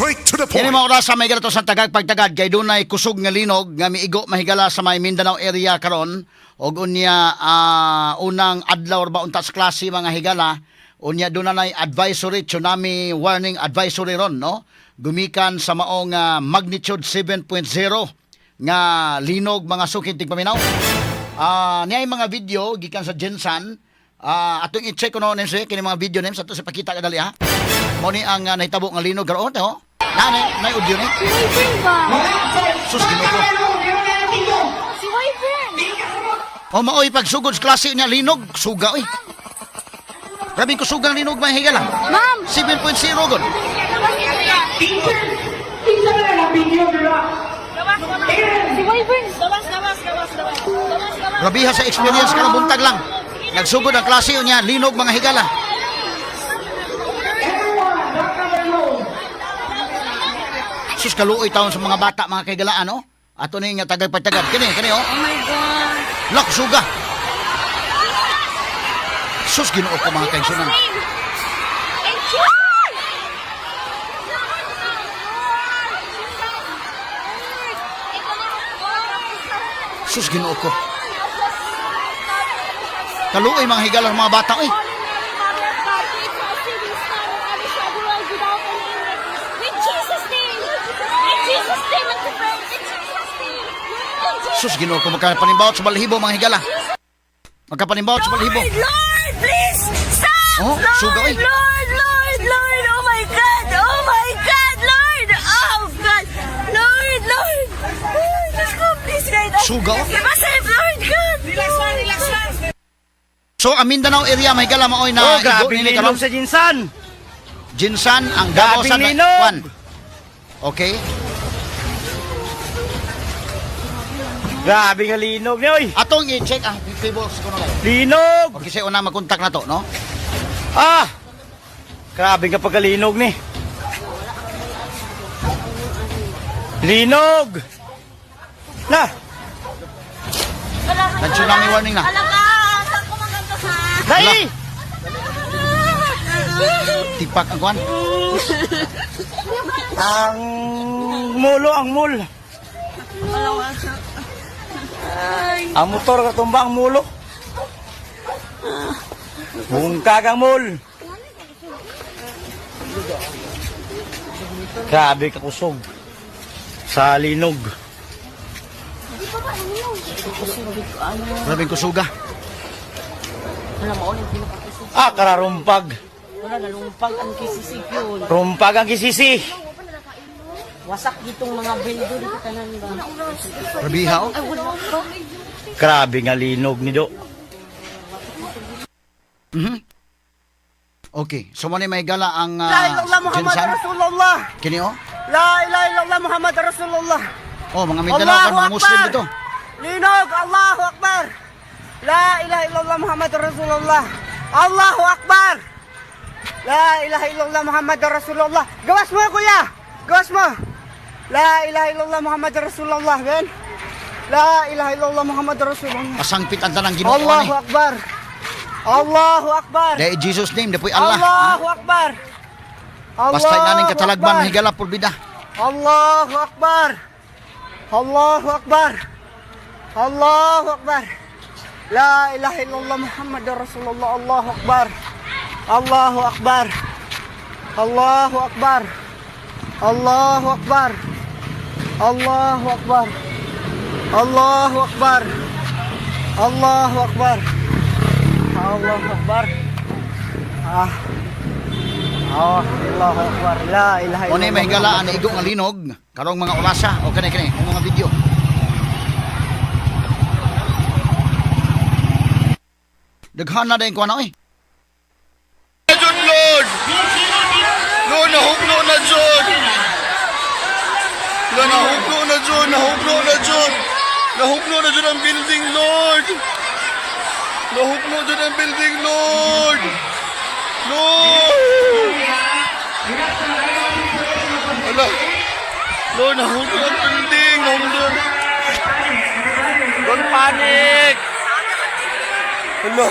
Straight to the Kini point. mga orasa may galato sa tagag pagtagad kay dunay kusog nga linog nga miigo mahigala sa may Mindanao area karon og unya unang adlaw ba unta sa klase, mga higala. Unya dunay advisory, tsunami warning advisory ron, no, gumikan sa maong magnitude 7.0 nga linog, mga suking tigpaminaw. Niya mga video gikan sa GenSan. Atong i-check kuno nim kini mga video nim sa ato sa pakita kadali ha. Mo ni ang nahitabo nga linog karon oh. Na audio ni. Si Wyvern ba? Sus, Ginoo ko. Si Wyvern! O maoy pagsugod sa klase niya linog, suga oy. Grabe ko sugang linog, mga higala. Ma'am! 7.0 gud. Si Wyvern! Gawas, gawas, gawas, gawas. Gawas, gawas. Grabe sa experience karong buntag lang. Nagsugod ang klase niya linog, mga higala. Sus, kaluoy taon sa mga bata, mga kaigalaan, no? Ato ni nga tagag pagtagad kini kini oh. Oh my God! Lak suga. Sus, Ginoo ko, mga kaigsunan. And cheer! Sus, Ginoo ko. Kaluoy, mga higala, sa mga bata oy. In Jesus' name! In Jesus' name, Ate Friend! In Jesus' name! In Jesus' Sus, Ginoo ko, magkapanimbawot sa balahibo, mga higala. Magkapanimbawot sa balahibo. Lord, Lord, please! Stop! Oh, Lord, suga, oy. Lord, Lord, Lord! Oh my God! Oh my God, Lord! Oh God! Lord, Lord! Oh, Diyos ko, please guide us. Suga, oh. Diba safe, Lord God? Relax lang, relax lang. So ang Mindanao area may higala maoy na Oh, igo grabe nini karon. linog sa GenSan. GenSan ang Davao Grabing sa linog. Kwan. Okay. Grabe nga linog niya, oy. Atong i-check ang cables kuno kay. Linog! Okay, say una makontak na to, no? Ah! Grabe nga pagkalinog ni. Linog! Na! Nag-tsunami warning na. Alam ka, saan ko maganto ha? Dai! Tipak ang kwan. Ang mulo, ang mul. Ang motor katumba ang mulo. Bungkag ang mul. Grabe ka kusog. Sa linog. Grabe kusuga. Ah, kararumpag. Wala, nalumpag ang kisisig yun. Rumpag ang kisisi. Wasak ditong mga bendo dito tanan ba? Grabe ha, oh. Ay, wala ko. Grabe nga linog ni Do. Okay. So mo ni may gala ang La ilaha illallah Muhammad GenSan. Rasulullah. Kini oh. La ilaha illallah Muhammad Rasulullah. Oh, mga Mindanao kan mga Muslim Akbar. dito. Linog, Allahu Akbar. La ilaha illallah Muhammad Rasulullah. Allahu Akbar. La ilaha illallah Muhammad Rasulullah. Gawas mo, kuya. Gawas mo. La ilaha illallah Muhammad Rasulullah, ben. La ilaha illallah Muhammad Rasulullah. Pasangpit ang tanang Ginoo Allahu ni. Akbar. Allahu Akbar. Dahil Jesus name, dapoy Allah. Allahu Akbar. Basta naning katalagman Akbar. higala purbida. Allahu Akbar. Allahu Akbar. Allahu Akbar. La ilaha illallah Muhammad Rasulullah. Allahu Akbar. Allahu Akbar. Allahu Akbar. Allahu Akbar. Allahu Akbar. Allahu Akbar. Allahu Akbar. Allahu Akbar. Ah. Oh, Allahu Akbar. La ilaha Mo ni illallah. may higala ang igo nga linog karong mga orasa o kani kani ang mga video. Daghan na din ko ano eh. Jud, Lord! Lord, nahugno na jud! Lord, nahugno na jud! Nahugno na jud! Nahugno na jud ang building, Lord! Nahugno jud ang building, Lord! Lord! Ala! Lord, nahugno ang building! Nahugno! Don't panic! Ala!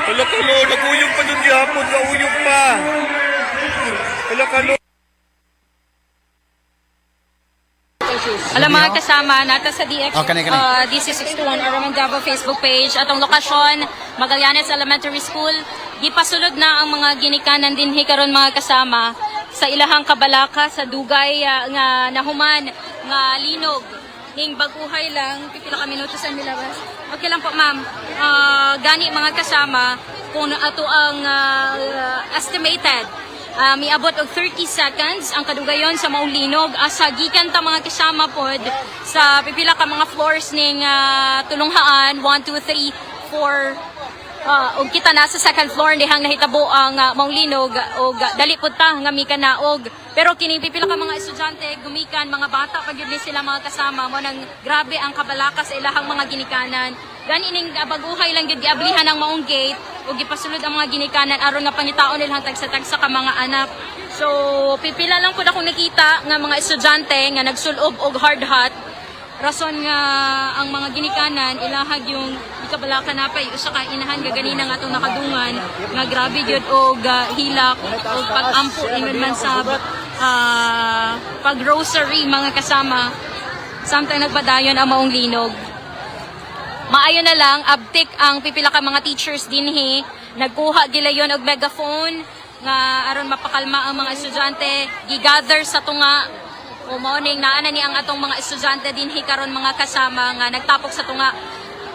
Ala ka, Lord! Naguyog pa dun gihapon! Nauyog pa! Ala ka, Lord! Alam mga kasama, nata sa DX, Oh, kani, kani. DC61 Araman Davao Facebook page. Atong lokasyon, Magallanes Elementary School. Gipasulod na ang mga ginikanan dinhi karon mga kasama sa ilahang kabalaka sa dugay nga nahuman nga linog ning baguhay lang pipila ka minuto sa milabas. Okay lang po, ma'am. Gani mga kasama kung ato ang estimated miabot og 30 seconds ang kadugayon sa maong linog asa gikan ta mga kasama pod sa pipila ka mga floors ning tulunghaan 1 2 3 4 og kita na sa second floor dihang nahitabo ang maong linog og dali pud ta nga mikan na og pero kining pipila ka mga estudyante gumikan mga bata pa gyud ni sila mga kasama mo nang grabe ang kabalaka sa ilahang mga ginikanan. Gani ning baguhay lang gyud giablihan ang maong gate ug gipasulod ang mga ginikanan aron nga pangitaon nilang tagsa-tagsa ka mga anak. So pipila lang pud akong nakita nga mga estudyante nga nagsulob og hard hat, rason nga ang mga ginikanan ilahag yung ikabalaka na pa usa ka inahan nga ganina nga atong nakadungan nga grabe gyud og hilak og pag-ampo ingon man sa pag-rosary mga kasama samtang nagpadayon ang maong linog. Maayo na lang abtik ang pipila ka mga teachers dinhi, nagkuha gilayon og megaphone nga aron mapakalma ang mga estudyante, gigather sa tunga o mao ning naa na ni ang atong mga estudyante dinhi karon mga kasama nga nagtapok sa tunga.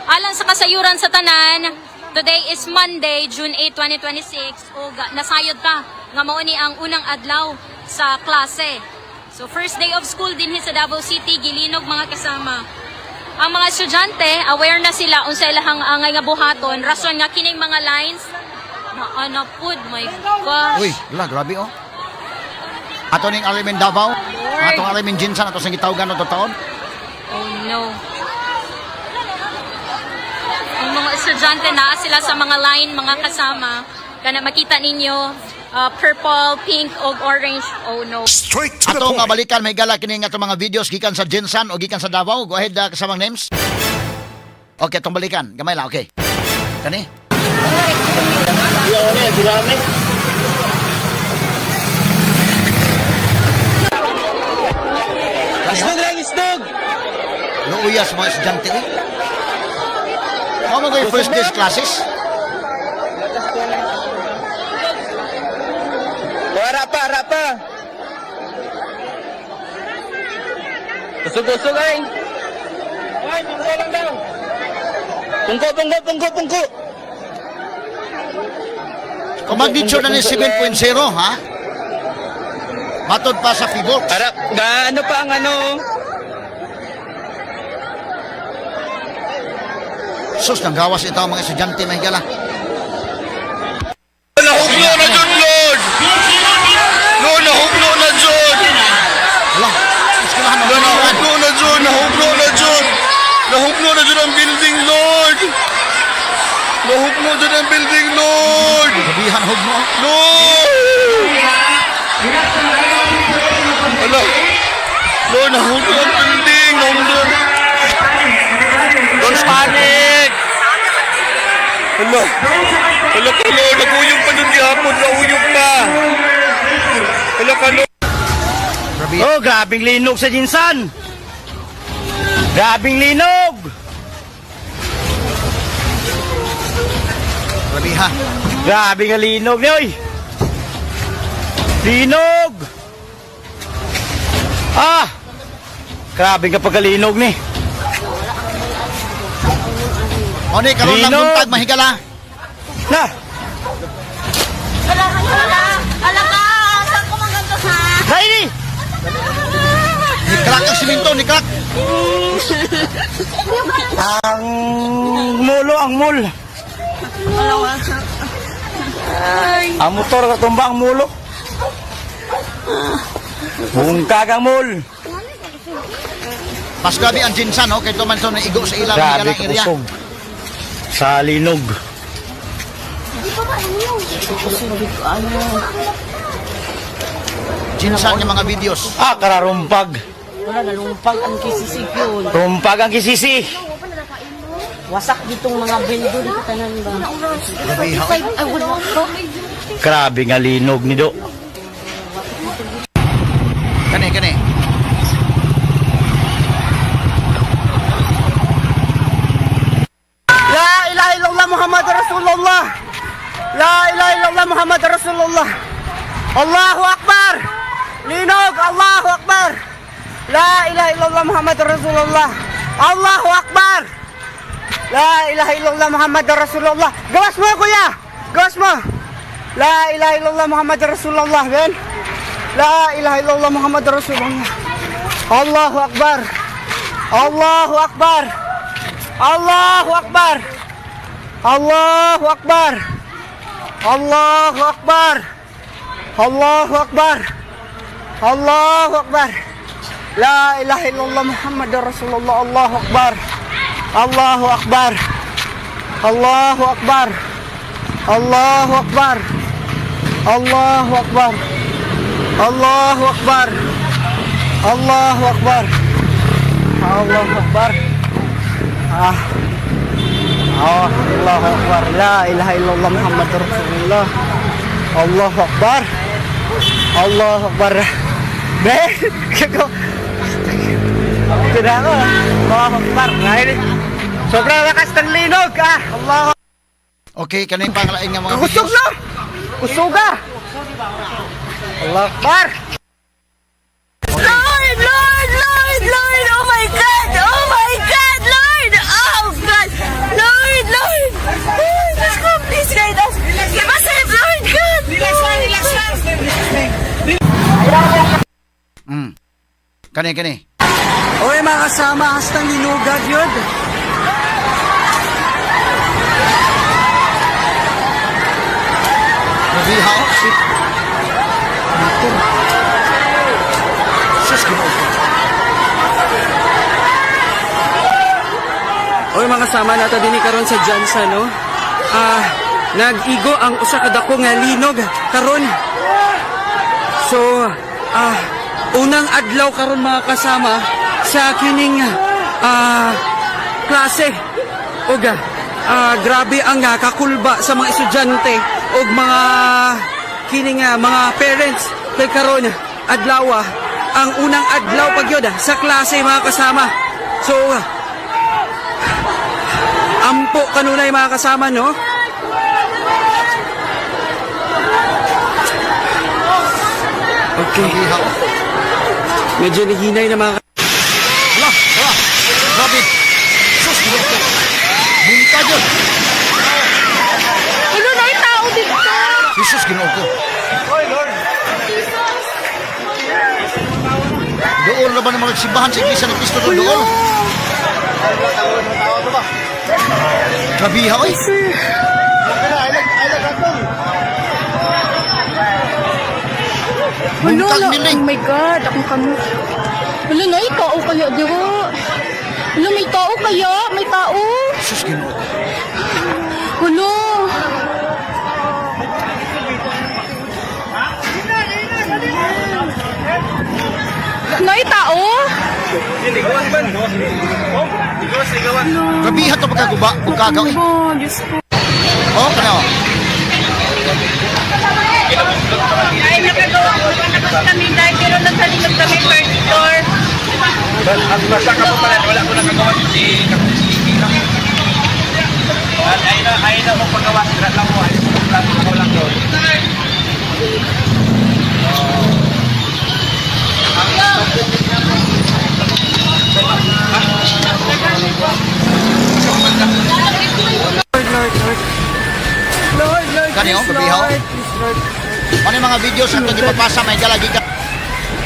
Alang sa kasayuran sa tanan, today is Monday, June 8, 2026 ug nasayod ta nga mao ni ang unang adlaw sa klase. So first day of school dinhi sa Davao City, gilinog mga kasama. Ang mga estudyante, aware na sila unsa ilahang angay nga buhaton, rason nga kining mga lines na ana pud, my gosh. Uy, la grabe oh. Ato ning Arimin Davao, atong Arimin Jinsan ato sa gitawgan ato taon. Oh no. Ang mga estudyante naa sila sa mga line, mga kasama. Kana makita ninyo purple, pink og orange. Oh no. Straight to the Ato nga point. balikan may gala kini nga atong mga videos gikan sa Jinsan o gikan sa Davao. Go ahead kasamang names. Okay, atong balikan. Gamay lang, okay. Kani? Isdog lang, isdog! Luuyas mga estudyante. Eh. Mao mo ko'y first days classes? Ara pa, ara pa! Usog-usog ay! Ay, pungko lang daw! Pungko, pungko, pungko, pungko! Kung magnitude na ni 7.0, ha? Matod pa sa Fibox. Ara, ga, ano pa ang ano? Sus, nanggawas ito ang mga estudyante, may gala. Nahugno na jud, Lord! Lord, nahugno na jud! Ala, eskwelahan ng Lord, mga nahugno na jud! Nahugno na jud! Nahugno na jud ang building, Lord! Nahugno jud ang building, Lord! Gabihan hugno. Lord! Ala! Lord, nahugno ang building! Nahugno! Don't panic! Ala! Ala ka, Lord! Naguyog pa dun gihapon! Nauyog pa! Ala ka, Lord! Grabe. Oh, grabing linog sa Jinsan! Grabing linog! Grabe ha. Grabe nga linog niya, oy! Linog! Ah! Grabe nga pagkalinog ni. O ni, karon lang Linog. buntag, mahigala. Na! Ala, ala, ala ka! Saan ko maganda ha? Kaini! Ni crack ang simento, ni crack. Ang mulo, ang mul. Ang motor katumba ang mulo. Bungkag ang mul. Mas grabe ang Jinsan, no? Kaya man ito naigo sa ilang Grabe area. kakusog. Sa linog. Jinsan yung mga videos. Ah, kararumpag. Wala, nalumpag ang KCC yun. Rumpag ang kisisi. Wasak ditong mga building dito tanan ba. Grabe ha. Ay, wala ko. Grabe nga linog ni Do. Kani, kani. illallah. Allahu Akbar! Linog! Allahu Akbar! La ilaha illallah Muhammad Rasulullah. Allahu Akbar! La ilaha illallah Muhammad Rasulullah. Gawas mo, kuya! Gawas mo! La ilaha illallah Muhammad Rasulullah, ben. La ilaha illallah Muhammad Rasulullah. Allahu Akbar! Allahu Akbar! Allahu Akbar! Allahu Akbar! Allahu Akbar! Allahu Akbar! Allahu Akbar! La ilaha illallah Muhammad Rasulullah. Allahu Akbar! Allahu Akbar! Allahu Akbar! Allahu Akbar! Allahu Akbar! Allahu Akbar! Allahu Akbar! Allahu Akbar! Ah. Oh, Allahu Akbar. La ilaha illallah Muhammad Rasulullah. Allahu Akbar. Allahu Akbar. Be, kago. Tidak ako. Allahu Akbar. Dahil sobrang lakas ng linog. Ah, Allahu. Okay, kani pang lain nga mga Kusog videos. na. Kusuga. Allahu Akbar. Lord, Lord, Lord, Lord, oh my God, oh my God, Lord, oh God, Lord, Lord, oh, Diyos ko, please guide us. Give us help, Lord God. Relax lang, relax lang. Kani kani. Oy, mga kasama, hastang linugag yun. Grabe ha. Oh, shit. Sus, Ginoo ko. Oy, mga kasama nato dinhi karon sa Jansa, no. Ah, nag-igo ang usa ka dako nga linog karon. So, unang adlaw karon, mga kasama, sa kining klase. Og grabe ang kakulba sa mga estudyante og mga kining mga parents kay karon adlaw ang unang adlaw pag yun sa klase, mga kasama. So, ampo kanunay, mga kasama, no? Okay. Grabe ha. Oh. Medyo nahinay na, mga Hala, hala. Grabe. Sus, Ginoo ko. Bunta jud. Ulo na yung tao dito. Jesus, Ginoo ko. Dool na ba ng mga simbahan sa Iglesia ni Cristo doon? Dool? Grabe ha, oy. Buntag Wala, building. oh my God, akong kamo. Wala na, tao kaya diro. Wala, may tao kaya, may tao. Sus, Ginoo ko. Wala. Nay, tao? Grabe ha ito pagkaguba, pagkagaw eh. Oh, Diyos ko. Oh, kana oh. Ay, nakagawa ko. Tapos kami dahil pero nasa likod kami first floor. Basta ka pa pala, wala ko nakagawa si ay na mo pagawa, sira lang mo, ay ko lang yun. Lord, Lord, Lord. Lord, Lord, Kani, oh, please, gabi, oh. Lord, please, Lord. Ano yung mga videos at ipapasa may galagi ka.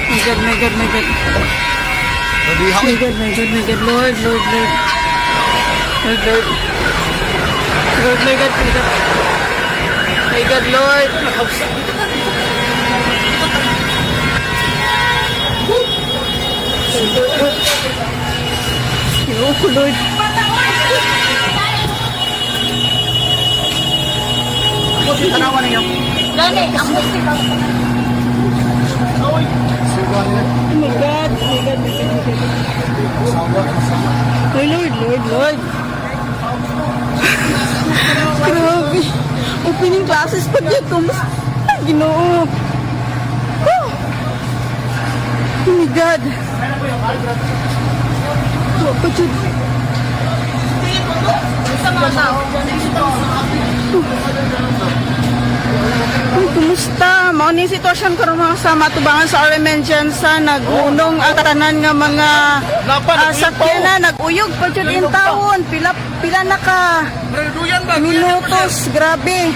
My God, my God, my God. Grabe ha, My oy. God, my God, my God. Lord, Lord, Lord. Lord, Lord. Lord, my God, my God. My God, Lord. Ginoo ko, Lord. Gani, ang Oh my God, my God, my God, my God. Ay, Lord, Lord, Lord. Grabe. Opening classes pa dyan. Mas, ay, Ginoo. Oh. Oh my God. Wa pa jud. Sa mga tao. Uy, kumusta? Mao ni sitwasyon karon, mga kasama, tubangan sa RMN Jensen, nagunong ang tanan nga mga sakyanan, nag-uyog pa jud in taon. Pila pila na ka minutos, grabe.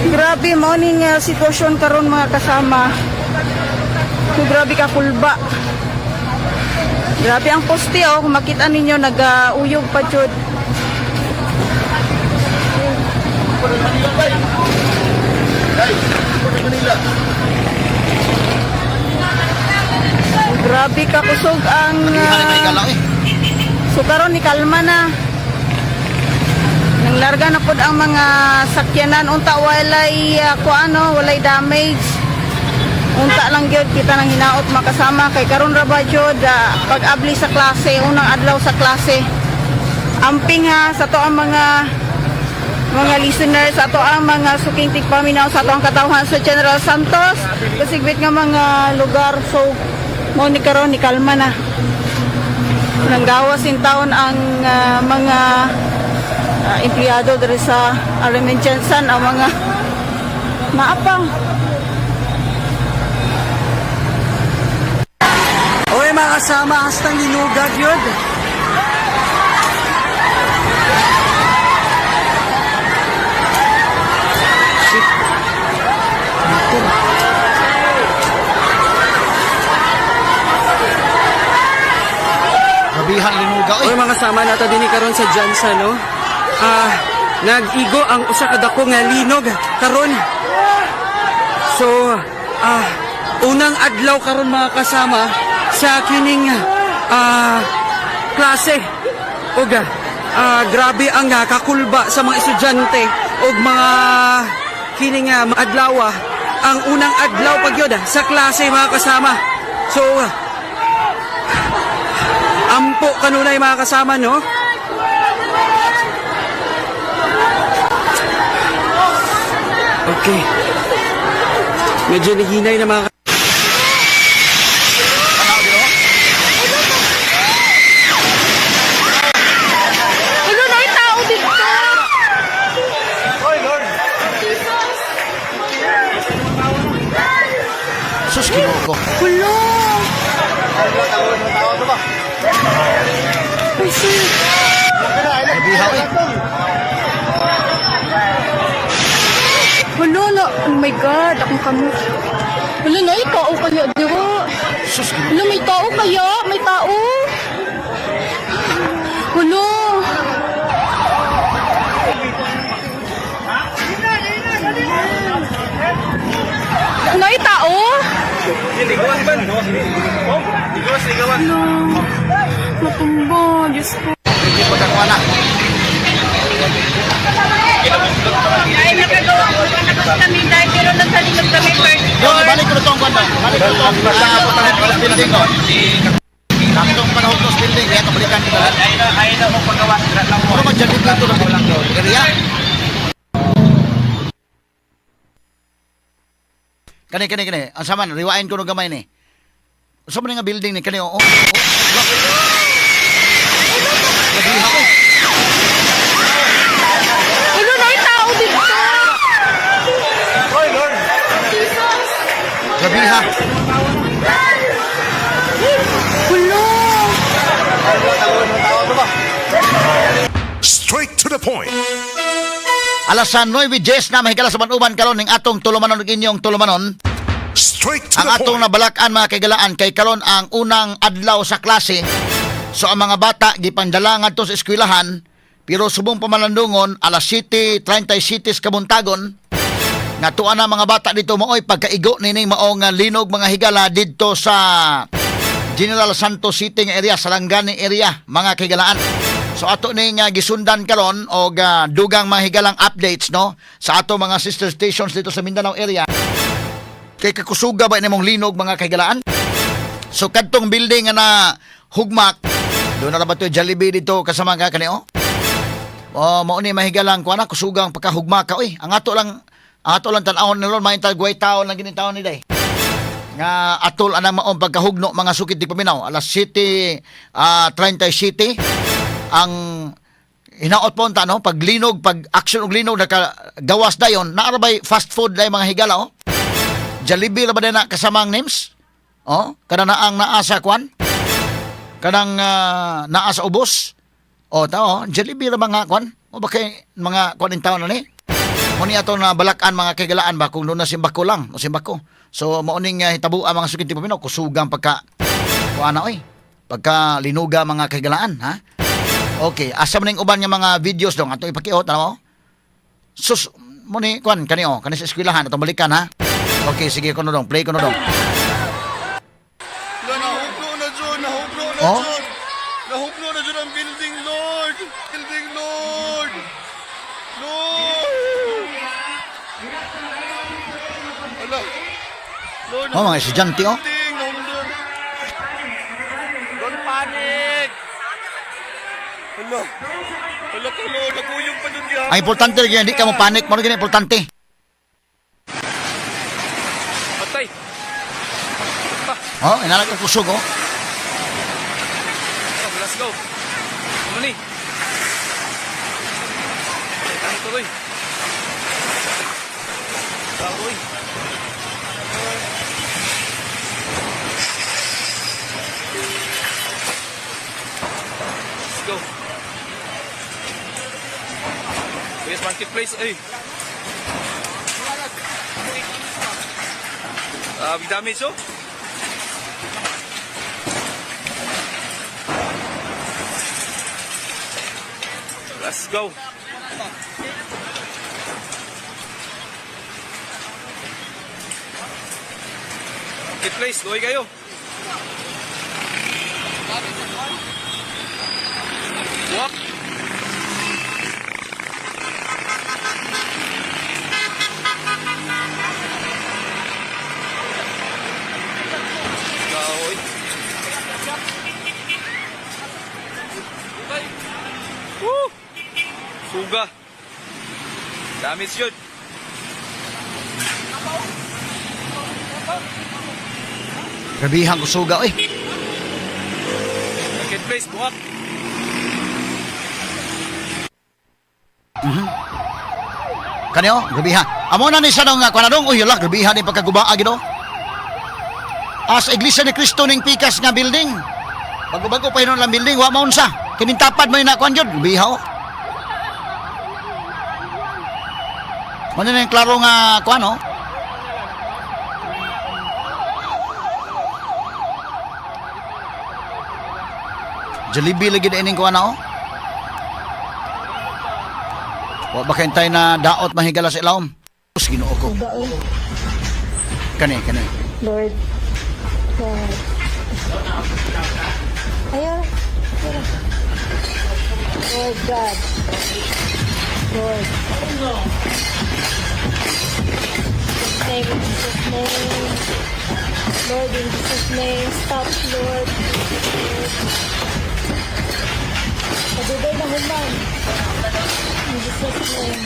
Grabe, mao ni nga sitwasyon karon, mga kasama. Uy, grabe ka kulba. Grabe ang poste oh, kung makita ninyo, nag-uyog pa jud. Grabe ka kusog ang Grabihan ni mahigala eh. So karon ni kalma na. Nang larga na pod ang mga sakyanan, unta walay kuano, walay damage. Unta lang gyud kita nang hinaot, makasama, kay karon ra ba jud pag-abli sa klase, unang adlaw sa klase. Amping ha sa to ang mga listeners, sa ato ang mga suking tigpaminaw, sa ato ang katawhan sa General Santos, kasigbit nga mga lugar. So mao ni karon ni kalma na. Nanggawas in taon ang mga empleyado diri sa RMN Jensen, ang mga maapang. Oy, mga kasama, hastang linugag yun. Shit. Naku. Grabihan linuga Oy, eh. mga kasama, nata din karon sa Jansa, no? Nag-igo ang usa ka dako nga linog karon. So, unang adlaw karon, mga kasama, sa kining klase. Ug grabe ang kakulba sa mga estudyante ug mga kining adlaw ang unang adlaw pagyud sa klase, mga kasama. So, ampo kanunay, mga kasama, no? Okay. Medyo nahinay na, mga Ulo na yung tao dito! Sus, Ginoo ko. Hulo! Ay, sir. Grabihan eh. Hulo na. Oh my God, akong kamot. Hulo na, tao kaya dito. Sus, Ginoo. Hulo, may tao kaya? May tao? Hulo! Nay, tao? Hulo. Matumba, Diyos ko. Hindi pagkakuha na. Ay, nakagawa ko. Tapos kami dahil pero nasa likod kami first Yo, balik ko na to ang kwan ba? Balik ko to ang pagkahugnos building ko. Katong pagkahugnos building, kaya kabalikan ko na. Ay na mo pagawa. Pero magjalit lang to ng area. Kani, kani, kani. Ang saman, riwain ko no gamay ni. Sa man nga building ni kani, oo. Oh. Grabihan ko. Hulo na yung tao dito! Grabihan. Hulo! Straight to the point. Alas 9:10 na, mahigala sa uban karon ning atong tulumanon ug inyong tulumanon. Straight to Ang the atong point. nabalakan, mga kaigalaan, kay karon ang unang adlaw sa klase. So ang mga bata gipandala ngadto sa eskwelahan, pero subong pamalandungon alas 7:37 kabuntagon natuan na mga bata dito, maoy pagkaigo nining maong linog, mga higala, didto sa General Santos City nga area, Sarangani area, mga kahigalaan. So ato ning gisundan karon og dugang mga higalang updates, no, sa ato mga sister stations dito sa Mindanao area. Kay kakusuga ba nimong linog, mga kahigalaan? So kadtong building nga na hugmak, doon na ra ba to Jollibee dito kasama ka kani oh? Oh, mao ni mahigalang kuan na kusugang pagkahugma ka oy. Ang ato lang tan-awon ni ron may tagway taon lang gini taon ni day. Nga atol anang maong pagkahugno, mga sukit di paminaw, alas 7 30 City ang Hinaot po unta, no? Pag linog, pag action og linog, nakagawas dayon, naa ra bay fast food day, mga higala, oh? Jollibee ra ba din na, kasamang names? Oh, kana naang naa sa kwan? Kanang naa sa ubos? Oh, tao, Jollibee ra mga kwan? O ba kay mga kwan in town na ni? Mo ni ato na balakan, mga kaigalaan ba, kung doon na simbako lang o simbako. So mao ning hitabo ang mga sukinti pamino kusugang pagka kuana oy. Pagka linuga, mga kaigalaan, ha? Okay, asa man ning uban nga mga videos dong ato ipakiot ano? Sus mo ni kwan kani oh, kani sa eskwelahan atong balikan, ha. Okay, sige kuno dong, play kuno dong. Wala, nahugno na dyan! Nahugno na Oh? dyan! Nahugno na dyan ang building, Lord! Building, Lord! Lord! Ala! Lord, Oh, mga estudyante oh. building! Nahugno! Don't panic! Ala! Ala ka, Lord! Naguyog pa dun gihapon. Ang importante lagi hindi ka mo panic, mo gini importante. Patay. Oh, inala ka kusog oh. Oh, let's go. Ano ni? Ay, tuloy. Tuloy. Let's go. Yes, marketplace. Ay. Ah, big damage, oh. Let's go. Marketplace, luwi kayo. Walk. Kahoy. Woo! Suga. Damage yun. Grabihang kusuga oy. Marketplace, buhak. Kani oh, grabiha. Amo na ni siya nung kuan dong, uy hala, grabiha ni pagkagubaa gino. As Iglesia ni Cristo ning pikas nga building. Bago-bago pa hinon lang building, wa maunsa. Kining tapad mo na kuan gyud, grabiha oh. Mo na ning klaro nga kuan oh. Jollibee lagi na ining kuan oh. Wa ba kay na daot mahigala sa ilawom? Us Ginoo ko. Kani, kani. Lord. God. Ayaw. Lord God. Lord. Name, in Jesus' name. Lord, in Jesus' name. Stop, Lord. Lord. Padugay na human. In Jesus' name.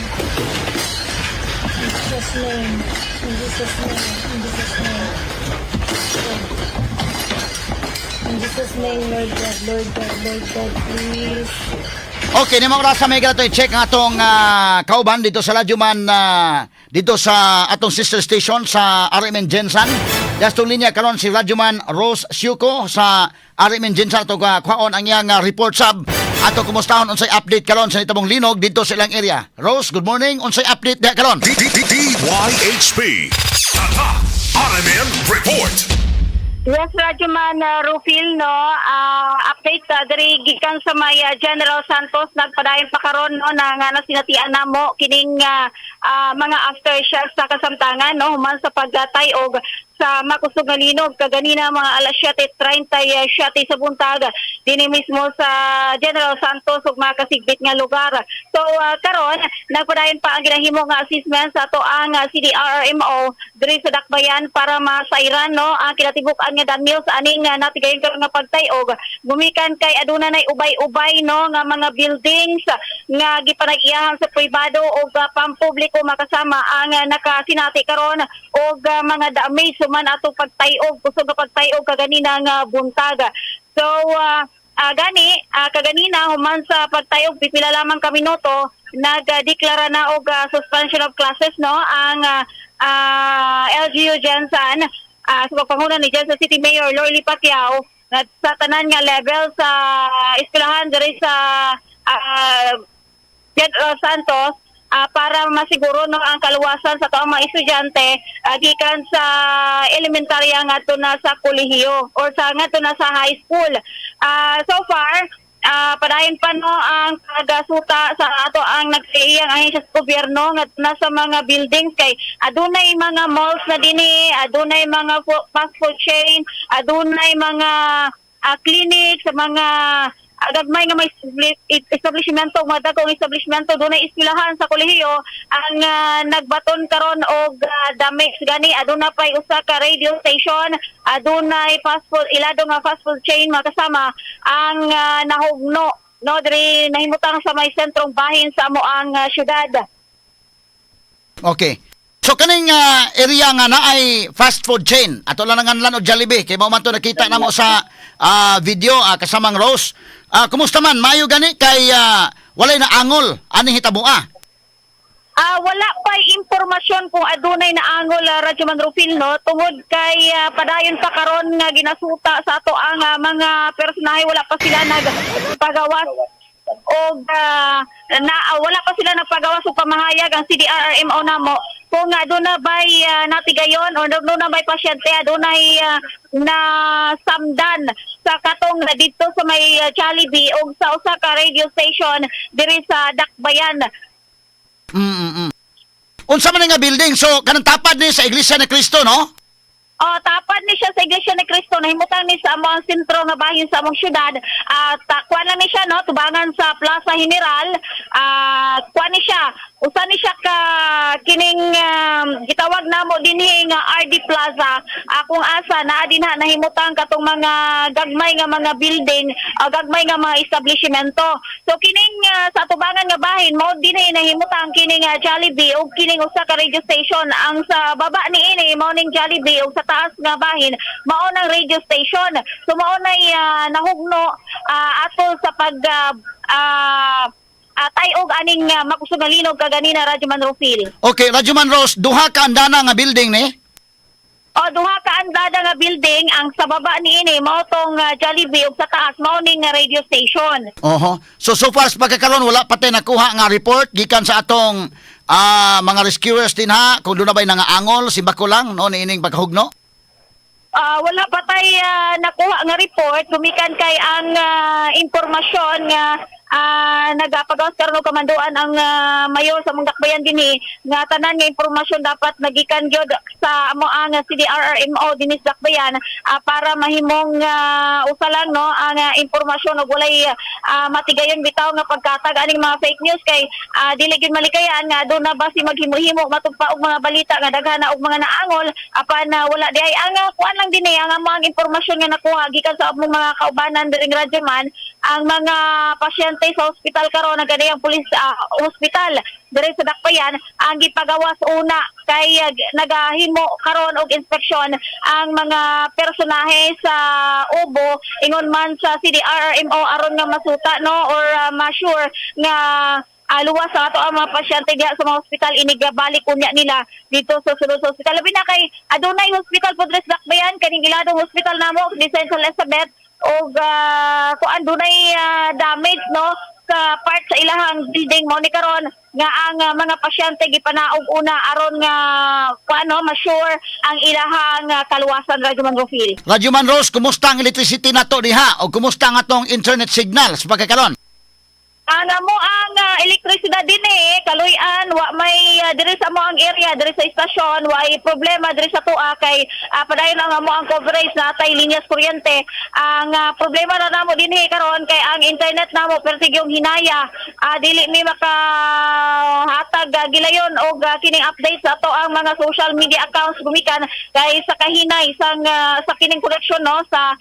In Jesus' name. In Jesus' name. In Jesus' name. In Jesus' name, Lord God, Lord God, Lord God, please. Okay, ni mga oras may to i-check ang atong kauban dito sa Radyoman, dito sa atong sister station sa RMN GenSan. Dastong linya karon si Radyoman Rose Siuco sa RMN GenSan, atong kuhaon ang iyang report sab. Ato kumustahon unsay update karon sa nitabong linog dito sa ilang area. Rose, good morning. Unsay update diha karon? D D D DYHP. Tatak RMN Report. Yes, Radyoman Rufil, no? Update diri gikan sa may General Santos, nagpadayon pa karon, no, na nga nasinatian namo kining mga aftershocks sa kasamtangan, no, human sa pagtay-og sa makusog nga linog kaganina mga alas 7:37 sa buntag dinhi mismo sa General Santos ug mga kasigbit nga lugar. So karon nagpadayon pa ang ginahimo nga assessment sa ato ang CDRRMO diri sa Dakbayan para masayran, no, ang kinatibuk-an nga danyos aning natigayon karon nga pagtay-og, gumikan kay aduna nay ubay-ubay, no, nga mga buildings nga gipanag-iyahan sa pribado ug pampubliko, makasama, ang nakasinati karon og mga damage human atong pagtay-og, kusog nga pagtay-og kaganina nga buntag. So Gani kaganina human sa pagtayog pipila lamang ka minuto, nagdeklara na og suspension of classes, no, ang LGU GenSan sa pagpanguna ni GenSan City Mayor Lorely Pacquiao nga sa tanan nga level sa eskwelahan diri sa General Santos para masiguro, no, ang kaluwasan sa atoang mga estudyante gikan sa elementarya ngadto na sa kolehiyo or sa ngadto na sa high school. So far, padayon pa, no, ang pagasuta sa ato ang nagsiiyang ahensya sa gobyerno ngadto na sa mga buildings kay adunay mga malls na dinhi, adunay mga fast food chain, adunay mga clinic, sa mga gagmay nga may establishmento, mga dagkong establishmento, dunay eskwelahan sa kolehiyo ang nagbaton karon og damage. Gani aduna pay usa ka radio station, adunay fast food, ilado nga fast food chain, mga kasama, ang nahugno, no, diri nahimutang sa may sentrong bahin sa amo ang syudad. Okay. So kaning area nga naay fast food chain, ato lang nganlan og Jollibee kay mao man to nakita namo sa video, kasamang Rose. Kumusta man? Maayo gani kay walay na angol aning hitaboa? Wala pa impormasyon kung adunay na angol, Radyoman Rufil, no, tungod kay padayon pa karon nga ginasuta sa ato ang mga personahe. Wala pa sila nagpagawas og na wala pa sila nagpagawas og pamahayag ang CDRRMO namo kung aduna bay natigayon or aduna bay pasyente, adunay na samdan sa katong dito sa may Jollibee og sa usa ka radio station diri sa Dakbayan. Unsa man nga building? So kanang tapad ni sa Iglesia ni Cristo, no? Oh, tapad ni siya sa Iglesia ni Cristo, nahimutang ni sa among sentro nga bahin sa among syudad. At kuan lang ni siya, no, tubangan sa Plaza General. Kuan ni siya. Usa ni siya ka kining gitawag namo dinhi nga RD Plaza. Kung asa naa dinha nahimutang katong mga gagmay nga mga building, gagmay nga mga establishmento. So kining sa tubangan nga bahin mao dinhi nahimutang kining Jollibee ug kining usa ka radio station. Ang sa baba niini mao ning Jollibee ug sa taas nga bahin mao nang radio station. So mao nay nahugno atol sa pag tayog aning makusog nga linog kaganina, Radyo Man Rufil. Okay, Radyoman Rose, duha ka andana nga building ni? O, duha ka andada nga building. Ang sa baba niini mao tong Jollibee ug sa taas mao ning radio station. Oho. So so far sa pagkakaron wala pa tay nakuha nga report gikan sa atong mga rescuers din ha kung duna ba'y nangaangol, simbako lang, no, niining pagkahugno. Wala pa tay nakuha nga report gumikan kay ang impormasyon nga nagapagawas karon og kamanduan ang mayor sa among Dakbayan dinhi nga tanan nga impormasyon dapat nagikan gyud sa amo ang CDRRMO dinhi sa Dakbayan para mahimong usa lang, no, ang impormasyon ug walay matigayon bitaw nga pagkatag aning mga fake news kay dili gyud malikayan nga duna ba si maghimo-himo matugpa og mga balita nga daghan na og mga naangol apan wala di ay. Ang kuan lang dinhi, ang among impormasyon nga nakuha gikan sa among mga kaubanan diring radyoman, ang mga pasyente sa ospital karon nagkadiyang police hospital diri sa Dakbayan ang gipagawas una kay nagahimo karon og inspeksyon ang mga personahe sa Ubo ingon man sa CDRRMO aron nga masuta, no, or ma-sure nga luwas sa ato ang mga pasyente diha sa mga ospital inig balik unya nila dito sa sulod sa ospital, labi na kay adunay hospital po diri sa Dakbayan, kaning iladong hospital namo ni Saint Elizabeth, og kuan, dunay damage, no, sa part sa ilahang building. Mo ni karon nga ang mga pasyente gipanaog una aron nga kuan, no, ma-sure ang ilahang kaluwasan, Radyo Man Rufil. Radyoman Rose, kumusta ang electricity nato diha o kumusta ang atong internet signal sa pagkakaron? Ang amo ang elektrisidad din eh, kaluyan, wa may diri sa amo ang area, diri sa istasyon, wa ay problema diri sa atoa kay padayon ang amo ang coverage na atay linyas kuryente. Ang problema na namo dinhi karon kay ang internet namo pertig yung hinaya. Dili mi makahatag gilayon og kining update sa ato ang mga social media accounts gumikan kay sa kahinay sang sa kining connection, no, sa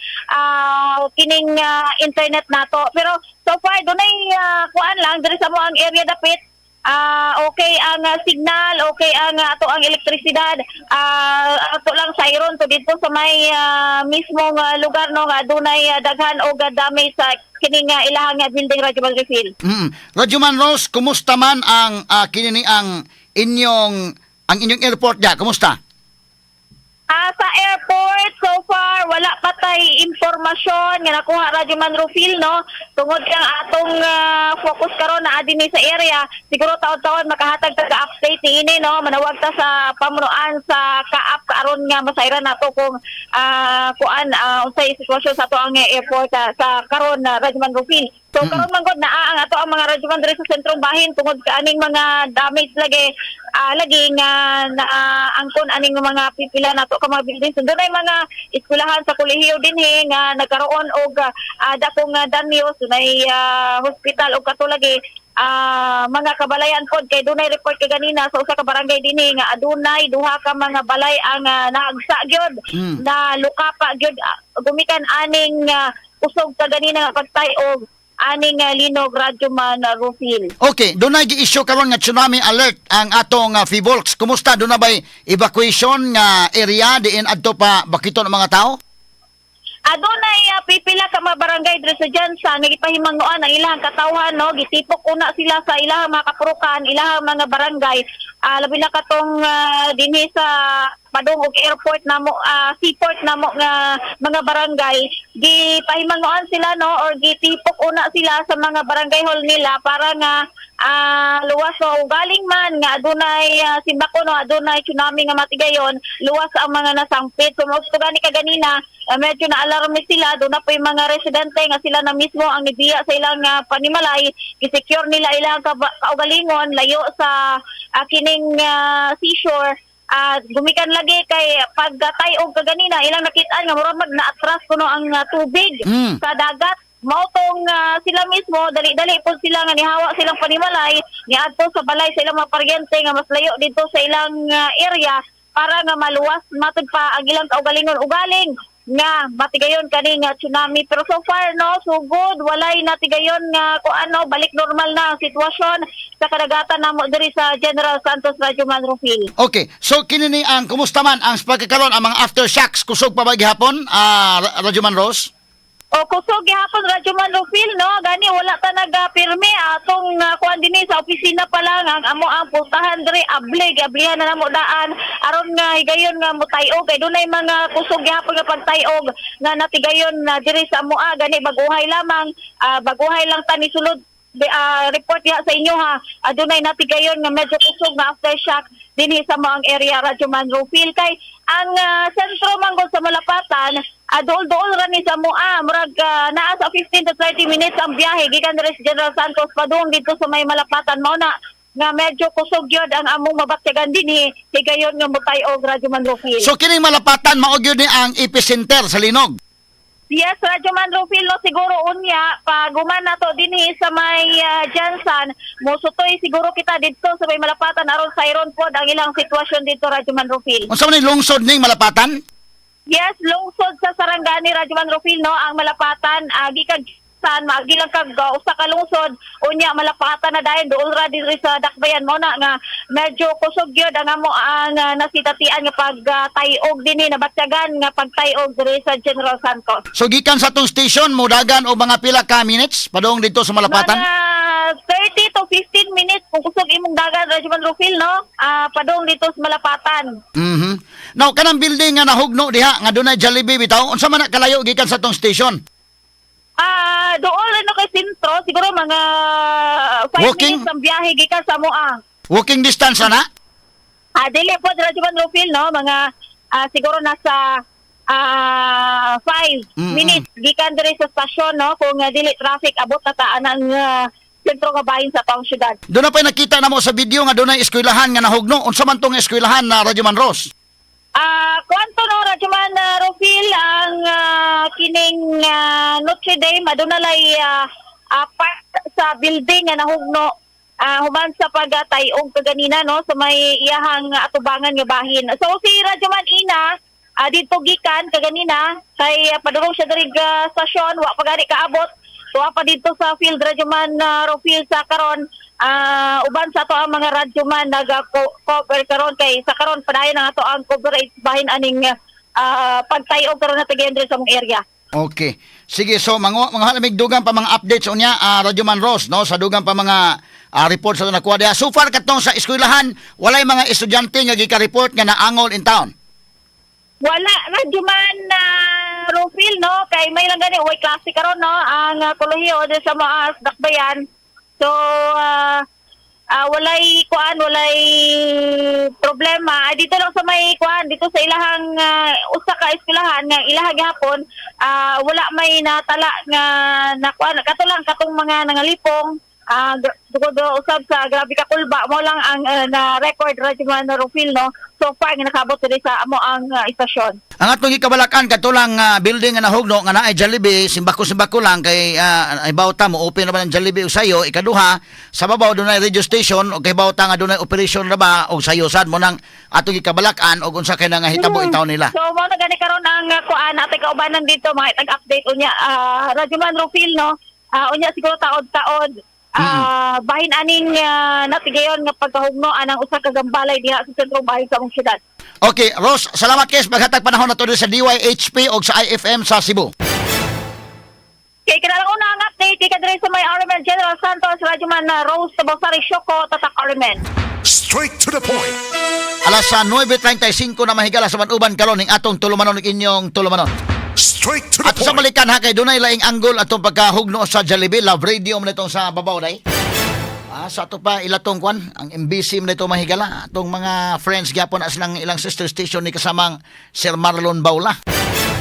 kining internet nato. Pero so far dunay kuan lang diri sa amo ang area dapit. Okay ang signal, okay ang ato ang elektrisidad. Ato lang siren to dito sa may mismong lugar no nga adunay daghan og damage sa kining ilahang building, Radyo Refill. Radyoman Rose, kumusta man ang kini ni ang inyong airport dia? Kumusta? Sa airport, so far, wala pa tay impormasyon nga nakuha, Radyo Man Rufil, no? Tungod kang atong focus karon na dinhi sa area, siguro taon-taon makahatag ta update niini, no? Manawag ta sa pamunuan sa CAAP aron nga masayran nato kung kuan unsay sitwasyon sa ato ang airport sa karon na, Radyo Man Rufil. So karon man gud naa ang ato ang mga radyo man diri sa sentrong bahin tungod ka aning mga damage lagi lagi nga na angkon aning mga pipila nato ka mga buildings. So, dunay mga eskwelahan sa kolehiyo dinhi nga nagkaroon og dakong danyos, dunay hospital og kato lagi mga kabalayan pod kay dunay report kay ganina sa usa ka barangay dinhi nga adunay duha ka mga balay ang naagsa gyud na lukapa gyud gumikan aning usog kaganina nga pagtay-og aning linog, Radyo Man Rufil. Okay, dunay gi-issue karon nga tsunami alert ang atong PHIVOLCS. Kumusta, duna bay evacuation nga area diin adto pa bakito ng mga tao? Adunay pipila ka mga barangay diri sa GenSan nga gipahimanguan ang ilahang katawhan no, gitipok una sila sa ilahang mga kapurukan, ilahang mga barangay. Labi na katong dinhi sa padung og airport namo, seaport namo nga mga barangay, gipahimanguan sila no or gitipok una sila sa mga barangay hall nila para nga luwas o galing man nga adunay simbako no, adunay tsunami nga matigayon, luwas ang mga nasangpit. So mao gani kaganina medyo na alarme sila. Doon na po yung mga residente nga sila na mismo ang nibiya sa ilang panimalay, gisecure nila ilang kaugalingon layo sa kining seashore. At gumikan lagi kay pagkatay-og kaganina ilang nakitaan nga murag mag naatras kuno ang tubig sa dagat. Mao tong sila mismo dali-dali po sila nga nihawa silang panimalay niadto sa balay sa ilang mga paryente nga mas layo dito sa ilang area para nga maluwas matud pa ang ilang kaugalingon ugaling nga matigayon kani nga tsunami. Pero so far no, so good, walay natigayon nga kung ano, balik normal na ang sitwasyon sa kadagatan namo diri sa General Santos, Radyo Man Rufil. Okay, so kini ni ang kumusta man ang pagkakaron ang mga aftershocks, kusog pa ba gihapon, Radyoman Rose? O kusog gihapon, Radyo Man Rufil, no? Gani wala ta nagapirmi atong kuan dinhi sa opisina pa lang ang amo ang pultahan diri abli, giablihan na namo daan aron nga higayon nga mutay-og kay dunay mga kusog gihapon nga pagtay-og nga natigayon na diri sa amoa. Gani baguhay lamang baguhay lang ta ni sulod report diha sa inyo ha, adunay natigayon nga medyo kusog nga aftershock dinhi sa moang area, Radyo Man Rufil, kay ang sentro manggod sa Malapatan duol-duol ra ni sa moa, murag naa sa 15 to 30 minutes ang biyahe gikan diri sa General Santos padung dito sa may Malapatan. Mao na nga medyo kusog gyud ang among mabatyagan dinhi higayon nga mutay-og, Radyo Man Rufil. So kining Malapatan mao gyud ni ang epicenter sa linog. Yes, Radyo Man Rufil, no, siguro unya, pag human na to dinhi sa may GenSan, mosutoy siguro kita didto sa may Malapatan aron sayron pod ang ilang sitwasyon dito, Radyo Man Rufil. Unsa man ni lungsod ning Malapatan? Yes, lungsod sa Sarangani, Radyo Man Rufil, no, ang Malapatan, gikan san maagi lang kag usa ka lungsod, unya Malapatan na dayon, duol ra diri sa Dakbayan. Mo na nga medyo kusog gyud ang amo ang nasitatian nga pagtay-og dinhi, nabatyagan nga pagtay-og diri sa General Santos. So gikan sa atong station modagan og mga pila ka minutes padung dito sa Malapatan? Mga 30 to 15 minutes kung kusog imong dagan, Radyo Man Rufil, no? Padung dito sa Malapatan. Now kanang building nga nahugno diha nga dunay Jollibee bitaw, unsa man na kalayo gikan sa atong station? Doon ano kay sentro, siguro mga 5 Walking? minutes ang biyahe gikan sa moa. Walking distance na? Dili po, Radyo Man Rufil, no? Mga siguro nasa 5 minutes gikan diri sa stasyon, no? Kung dili traffic, abot na ta ang sentro nga bahin sa taong syudad. Doon na pa nakita na mo sa video nga dunay eskwelahan nga nahugno. Unsa man tong eskwelahan na, Radyo Man Rose? Kwanto no, Radyoman Rufil, ang kining Notre Dame, aduna lay part sa building nga nahugno human sa pagtay-og kaganina no sa may iyahang atubangan nga bahin. So si Radyoman Ina didto gikan kaganina kay padulong siya diri stasyon, wa pa gani kaabot. Tuwa pa dito sa field, Radyoman Rufil, sa karon. Uban sa ato ang mga radyo man naga-cover karon kay sa karon padayon ang ato ang coverage bahin aning pagtayog karon na tigayon diri sa among area. Okay. Sige, so mga mga halamig dugang pa mga updates unya Radyo Man Rose, no, sa dugang pa mga reports sa nakuha diha. So far katong sa eskwelahan, walay mga estudyante nga gika-report nga naangol in town. Wala radyo man na Rufil, no, kay may lang gani way klase karon, no, ang kolehiyo diri sa Maas Dakbayan. So walay kuan, walay problema. Ay, dito lang sa may kuan dito sa ilahang usa ka eskwelahan nga ilaha gihapon, wala may natala nga na kuan, kato lang katong mga nangalipong tungod usab sa grabe ka kulba mo lang ang na record, radyo man Rufil, no, so far nga nakabot diri sa amo ang istasyon. Ang atong gikabalakan kato lang building nga nahugno nga naay Jollibee, simbako-simbako lang kay ay bawta mo open na ba ng Jollibee og sayo. Ikaduha, sa babaw dunay radio station og kay bawta nga dunay operation ra ba og sayo sad mo nang atong gikabalakan og unsa kay nga hitabo in town nila. So mo na gani karon ang kuan atay kaubanan dito mga itag-update unya Radyoman Rufil, no. Unya siguro taod-taod bahin aning natigayon nga pagkahugno anang usa ka gambalay diha sa sentro bahin sa among syudad. Okay, Rose, salamat kay sa paghatag panahon nato diri sa DYHP og sa IFM sa Cebu. Kay kinahanglan una ang update kay kadiri sa may RMN General Santos, Radyoman Rose Tabasari Shoko, Tatak RMN. Straight to the point. Alas sa 9:35 na mahigala sa manuban karon ning atong tulumanon ug inyong tulumanon. Straight to the At sa point. balikan ha kay dunay laing anggol atong pagkahugno sa Jollibee, Love Radio man itong sa babaw day. Sa ato pa ilatong kwan, ang MBC man ito mahigala. Atong mga friends gyapon as lang ilang sister station ni kasamang Sir Marlon Baula.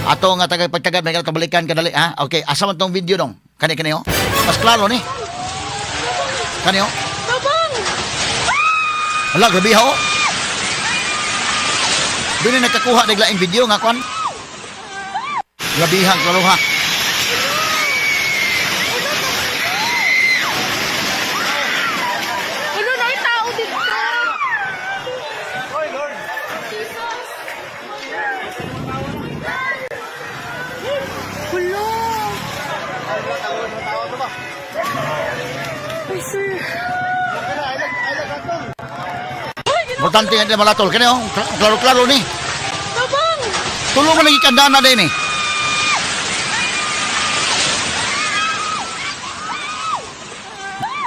Ato nga tagay pagtagad may balikan kadali ha. Okay, asa man tong video dong? Kani kani oh. Mas klaro ni. Kani oh. Hala, grabe ha oh. Doon na nagkakuha ng laing video nga kwan. Grabihan, klaro ha. Wala na tao dito. Wala. Ay, sir. Importante nga di malatol. Kani oh, klaro-klaro ni. Tabang! Tulong mo lagi kandana din eh.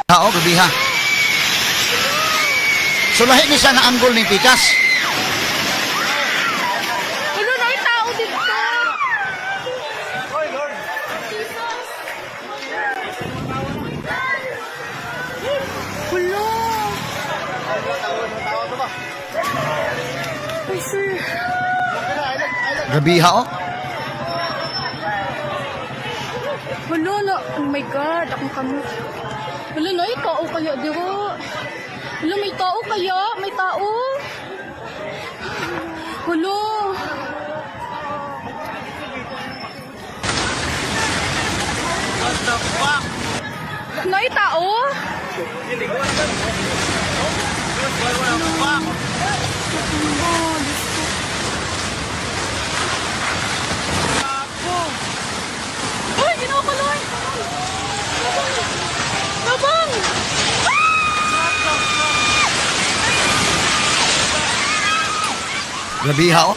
Ha, oh, grabe ha. So lahi ni siya nga anggol ni Pikas. Wala na tao dito. Wala. Ay, sir. Grabe ha, oh. Wala na. Oh my God, akong kamot. Wala na, may tao kaya dira. Wala, may tao kaya? May tao? Wala. What the fuck? Nay, tao? What the fuck? Oh, Diyos ko. Ay, ginawa ko, Lord! Tabang! Tabang! Grabe ha, oh.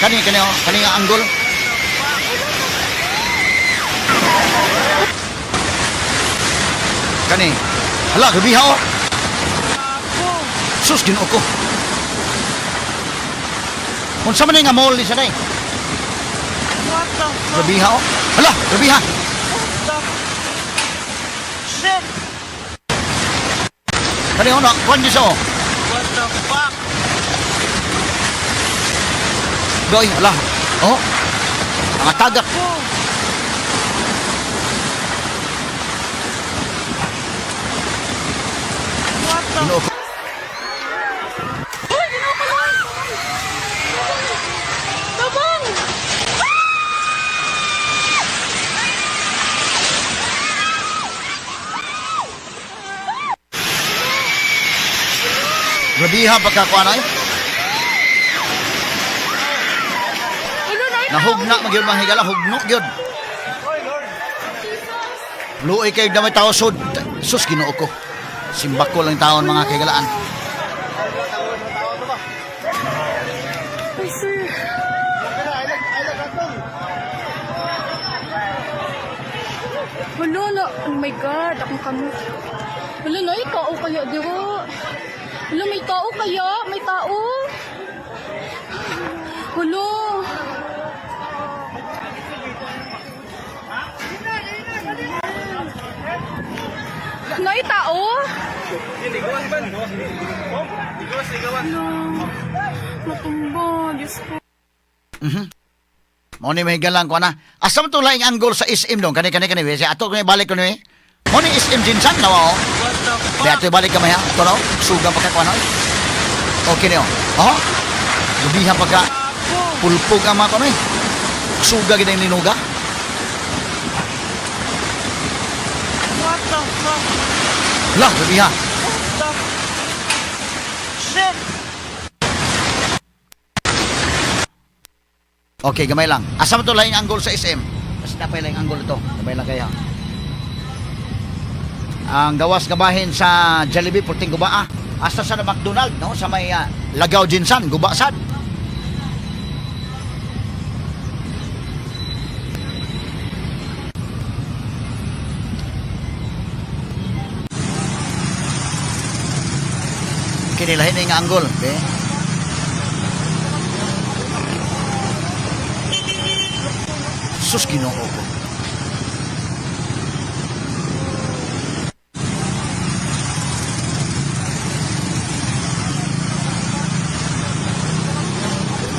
Kani, kani, oh. Kani nga anggol. Kani. Hala, grabe ha, oh. Sus, ginoo ko. Unsa man ni nga mall ni siya day? What the fuck? Grabe ha, oh. Hala, grabe ha. The shit? Kani, oh, na, kuwan siya, oh. What the fuck? Goy, hala. Oh. Mga tagak. What the Ginoo ko. Ay, ginawa ko, Lord! Tabang! Grabe ha, pagkakuan ay. Wala na, Nahugna magyud mga higala, hugno gyud. Luoy kay damay tao sud. Sus, Ginoo ko. Simbako lang taon mga kaigalaan. Ay, sir. Wala na. Oh my God, akong kamot. Wala na, may tao kaya dira. Wala, may tao kaya? May tao? Wala. Nay, tao? Wala. Natumba, Diyos ko. Mo ni may galang ko na. Asa man to laing angle sa SM dong? Kani kani kani. Siya ato kani balik ko ni. Mo ni SM Jinsan nawa oh. Di ato balik ka maya. Ito raw. Suga pa ka kuno. Okay niyo. Oh. Lubihan pa ka. Pulpog ang mga kuno eh. Suga gid ang linuga. What the fuck? Lah, lubiha. What the shit? Okay, gamay lang. Asa man to laing angle sa SM? Kasi napay laing angle ito. Gamay lang kaya. Ang gawas gabahin sa Jollibee, Purting Guba. Ah. Asta sa na McDonald, no? Sa may Lagaw Jinsan, Guba sad. Kinilahin na yung angle, be. Sus, Ginoo ko.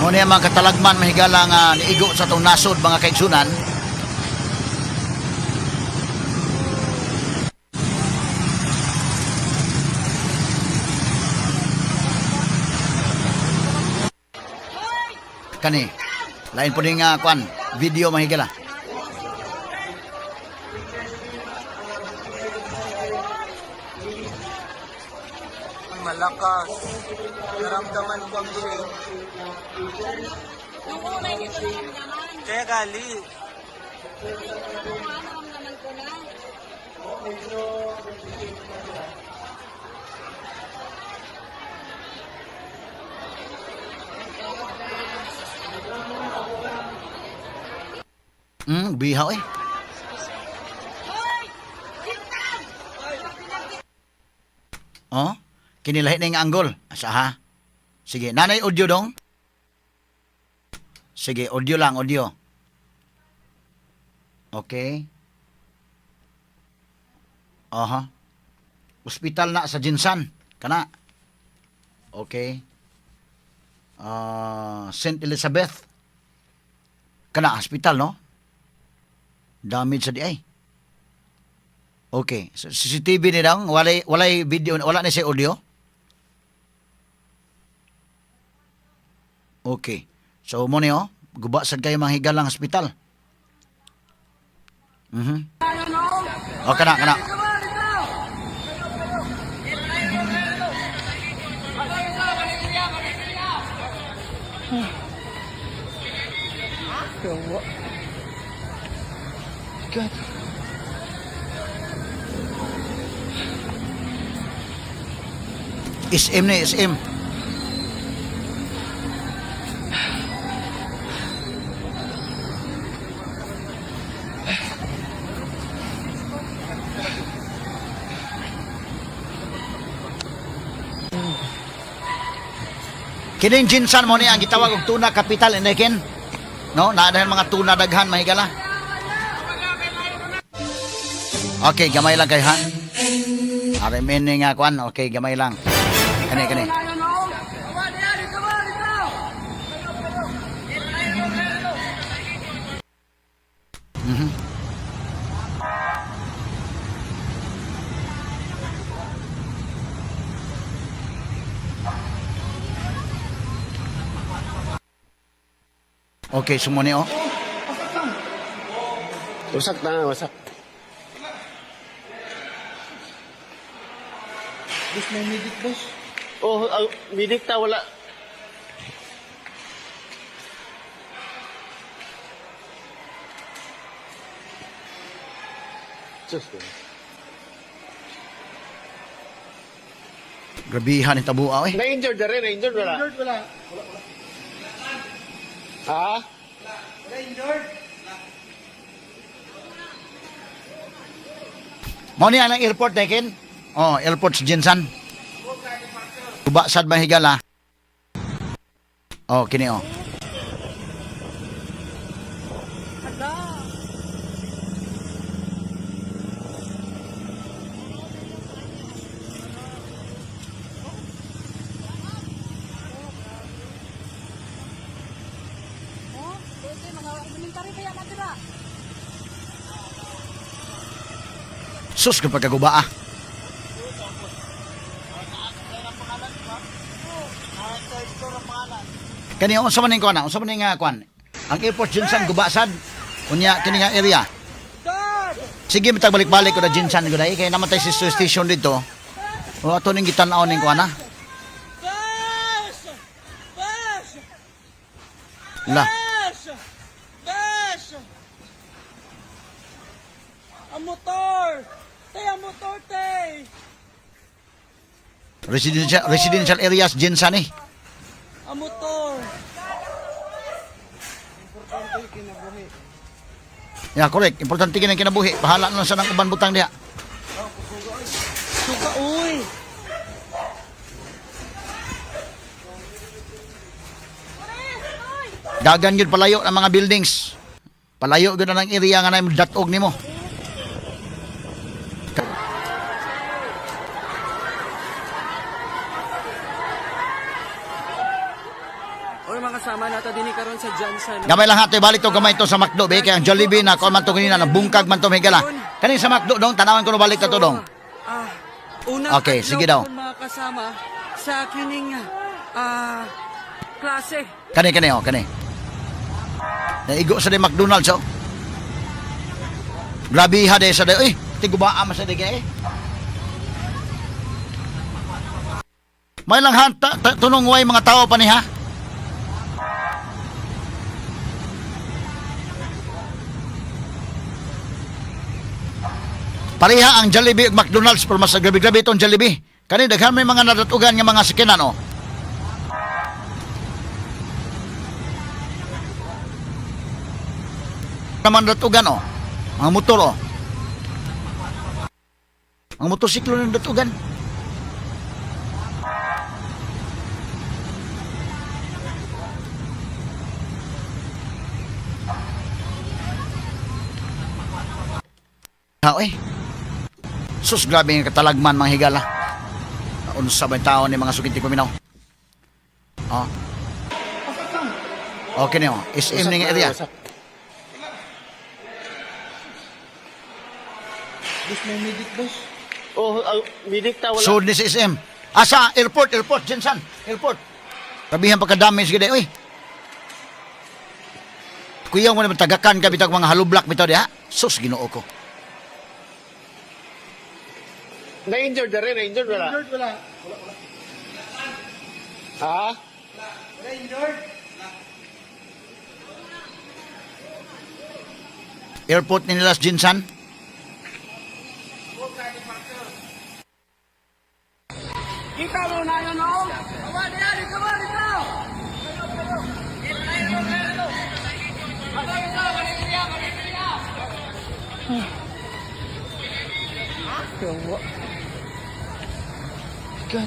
Ano niya mga katalagman mahigala nga niigo sa itong nasod mga kaigsunan. Kani, lain po din nga kwan, video mahigala. Malakas. Naramdaman ko ang shake. Kaya gali. Bihaw eh. Oh, kinilahi na yung anggol. Asa ha? Sige, nanay audio dong. Sige, audio lang, audio. Okay. Aha. Ospital na sa Jinsan. Kana. Okay. Ah, St. Elizabeth. Kana hospital no? Damage sa di ay. Okay. So, CCTV ni dong, walay walay video, wala na siya audio. Okay. So mo ni oh, guba sad kayo mga higalang hospital. Mhm. Oh, kana kana. God. SM ni SM. Kining Jinsan mo ni ang gitawag og tuna capital inikin. No, naa dahil mga tuna daghan mahigala. Okay, gamay lang kay ha. RMN ni nga kuan. Okay, gamay lang. Kani kani. Okay, sumuni oh. Wasak na, wasak. Boss, may medic, boss. Oh, medic ta, wala. Diyos ko. Grabihan ni tabua eh. Na-injured na rin, na-injured wala. Injured wala. Ha? Wala injured. Mao ni ang airport Tekken. Oh, airport sa GenSan. Guba sad mahigala. Oh, kini oh. Sus kapag kaguba ah. Kani unsa man ning kuan ah? Unsa man ning kuan? Ang airport GenSan guba sad. Unya kini nga area. Sige bitag balik-balik ko na GenSan ko dai kay namatay si station dito. O ato ning gitan-aw ning kuan ah. Bus! Bus! La. Bus! Bus! Ang motor! Te, ang motor, te! Residential areas GenSan eh. Ang motor! Importante yung kinabuhi. Yeah, correct. Importante kini ang kinabuhi. Bahala na lang sa nang uban butang diha. Suka, uy! Dagan gyud palayo ang mga buildings. Palayo gyud na ng area nga nay datog nimo. Or mga kasama nato dinhi karon sa GenSan. Gamay lang hatoy balik to gamay to sa McDo be kay ang Jollibee na kuan man to kanina nabungkag man to mahigala. Kani sa McDo dong tanawan ko no balik ka to dong. Ah, unang Okay, adlaw sige daw. karon, mga kasama sa kining klase. Kani kani oh kani. Naigo sa di McDonald's oh. Grabe ha de sa di. Eh, tigubaa man sa di kay. Eh. May lang ha, tunong way mga tao pa ni ha. Pareha ang Jollibee ug McDonald's pero mas grabe-grabe itong Jollibee. Kani daghan may mga nadatugan nga mga sakyanan oh. Naman datugan oh. Mga motor oh. Ang motorsiklo ng datugan. Ha, eh. Sus, grabe nga katalagman mga higala. Unsa ba yung tao ni mga sukinti paminaw? Oh. Okay niyo. SM ning area. Oh, medic ta wala. Sud ni sa SM. Asa airport, airport GenSan, airport. Rabihan pagka-damage gid oy. Kuya mo naman tagakan ka bitag mga hollow block bitaw diha. Sus, Ginoo ko. Na-injured na rin, na-injured wala. Injured wala. Ha? Wala injured. Airport ni nila sa GenSan. Kita mo na yun, oh! Kawa, dito, dito, dito!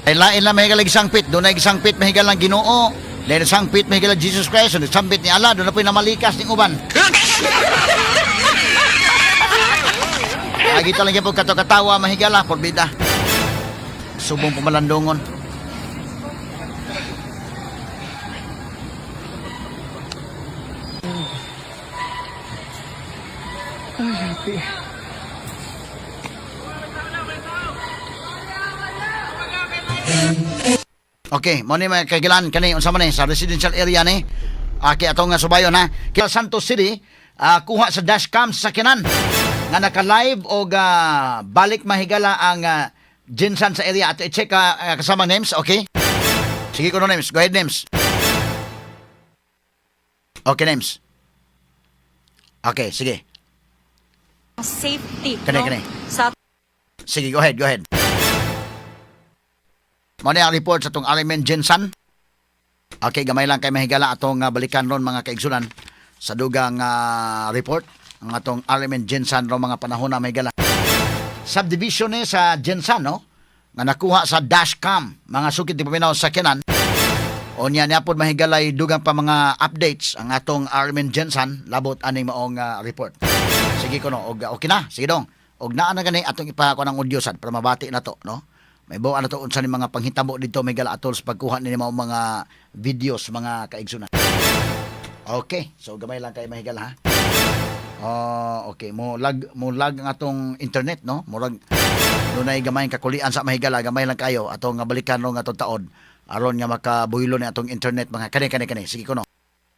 Ay lain lang mahigala gisangpit. Doon ay gisangpit mahigala ang Ginoo. Dahil sangpit mahigala Jesus Christ. Doon sangpit ni Allah. Doon na po'y namalikas ning uban. Lagi talaga po kato-katawa mahigala porbida. Subong pumalandongon. Okay, mo ni mga kagilan kani unsa man ni sa residential area ni. Aki atong nga subayon ha. Kaya Santos City, kuha sa dashcam sa sakyanan nga naka-live og balik mahigala ang GenSan sa area ato i-check kasama names, okay? Sige kuno names, go ahead names. Okay names. Okay, sige. Safety Kani, no? kani. Sa Sige, go ahead, go ahead. Mao ni ang report sa atong RMN GenSan. Okay, gamay lang kay mahigala atong balikan ron, mga kaigsunan, sa dugang report ang atong RMN GenSan ron mga panahon na, mahigala. Subdivision ni sa GenSan, no? Nga nakuha sa dashcam mga sukit di paminaw sa sakyanan. O niya niya pod, mahigalay, dugang pa mga updates ang atong RMN GenSan labot aning maong report. Sige kuno og okay na, sige dong. Og naa na gani atong ipako ng audio sad para mabati na to, no? May buwan na to unsa ni mga panghitabo dito, may atol sa pagkuha ni mga mga videos, mga kaigsunan. Okay, so gamay lang kay mahigala, ha. Oh, okay, mo lag ang atong internet, no? Murag dunay gamay kakulian sa mahigala, gamay lang kayo atong nga balikan ro nga atong taon aron nga makabuylo ni atong internet mga kani kani kani. Sige kuno.